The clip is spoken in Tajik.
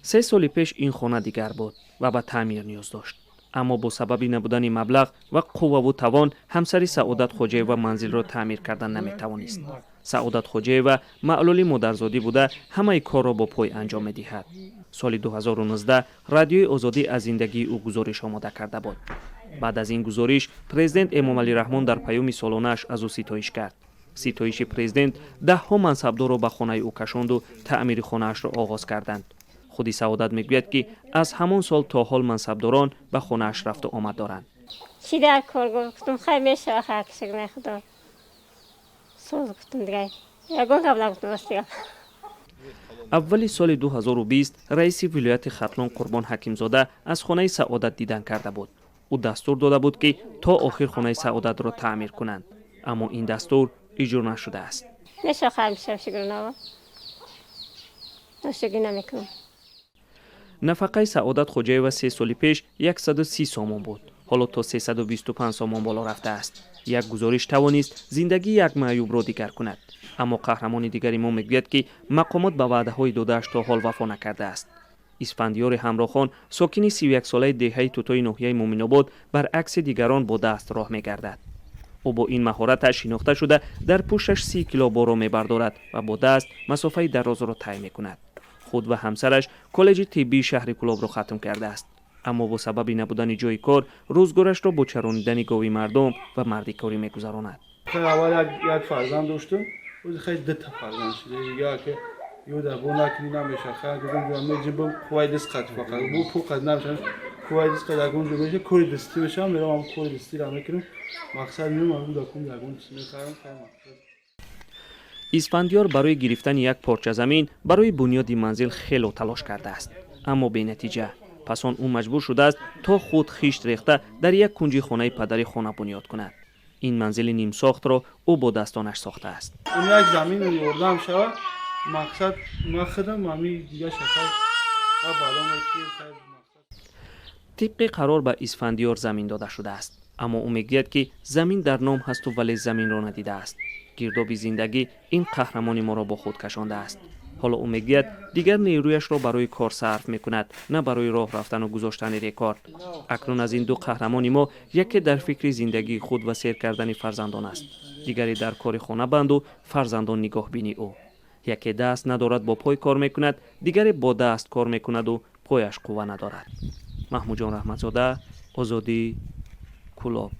3 соли пеш ин хона дигар буд ва ба таъмир ниёз дошт, аммо бо сабаби набудани маблағ ва қувваву тавон ҳамсари Саодат Хоҷаева манзилро таъмир кардан наметавонист. Саодат Хоҷаева маълули модарзодӣ буда, ҳамаи корро бо пой анҷом медиҳад. Соли 2019 Радиои Озодӣ аз зиндагии ӯ гузориш омода карда буд. Баъд аз ин гузориш президент Эмомалӣ Раҳмон дар паёми солонааш аз ӯ ситоиш кард. Ситоиши президент даҳҳо мансабдорро ба хонаи ӯ кашонду таъмири хонаашро оғоз карданд. Худи Саодат мегӯяд, ки аз ҳамон сол то ҳол мансабдорон ба хонааш рафту омад доранд. Чӣ дар кор гуфтум, хай мешава, хай кишагнай худо соз гуфтум, дигай ягон гап нагуфтум, ростига. Аввали соли 2020 раиси вилояти Хатлон Қурбон Ҳакимзода аз хонаи Саодат дидан карда буд. Ӯ дастур дода буд, ки то охир хонаи Саодатро таъмир кунанд, аммо ин дастур иҷро нашудааст. Мешава, хай мешава, шукрнава, ношукрӣ намекунам. Нафақаи Саодат Хоҷаева 3 соли пеш 130 сомон буд, ҳоло то 325 сомон боло рафтааст. Як гузориш тавонист зиндагии як маъюбро дигар кунад, аммо қаҳрамони дигари мо мегӯяд, ки мақомот ба ваъдаҳои додааш то ҳол вафо накардааст. Исфандиёри Ҳамрохон, сокини 31-солаи деҳаи Тутои ноҳияи Муъминобод, баръакси дигарон бо даст роҳ мегардад. Ӯ бо ин маҳораташ шинохта шуда, дар пушташ 30 кило борро мебардорад ва бо даст масофаи дарозро тай мекунад. Худ ва ҳамсараш коллеҷи тиббии шаҳри Кӯлобро хатм кардааст, аммо бо сабаби набудани ҷои кор рӯзгорашро бо чаронидани гови мардум ва мардикорӣ мегузаронад. Аввал як фарзанд доштум, хеле дута фарзанд шуда, дига ки ёда бо накунӣ намеша. Хай меҷибам, қувваи даст қад, фақат бо пул қад намеша, қувваи даст қад ягон ҷо меша, кори дастӣ мешавам, меравам, кори дастиро мекунам, мақсад меомам, дакун ягон чиз мехарам, хай мақсад. Исфандиёр барои гирифтани як порча замин барои бунёди манзил хело талош кардааст, аммо бенатиҷа. Пас он ӯ маҷбур шудааст, то худ хишт рехта дар як кунҷи хонаи падари хона бунёд кунад. Ин манзили нимсохтро ӯ бо дастонаш сохтааст. Як замин ёрдам шавад, мақсад ма худам ҳами дига шахай. Тибқи қарор ба Исфандиёр замин дода шудааст, аммо ӯ мегӯяд, ки замин дар ном ҳасту, вале заминро надидааст. Гирдоби зиндагӣ ин қаҳрамони моро бо худ кашондааст. Ҳоло ӯ мегӯяд, дигар нерӯяшро барои кор сарф мекунад, на барои роҳ рафтану гузоштани рекорд. Акнун аз ин ду қаҳрамони мо яке дар фикри зиндагии худ ва сер кардани фарзандон аст, дигаре дар кори хона банду фарзандон нигоҳбини ӯ. Яке даст надорад, бо пой кор мекунад, дигаре бо даст кор мекунаду пояш қувва надорад. Маҳмудҷон Раҳматзода, Озодӣ, Кӯлоб.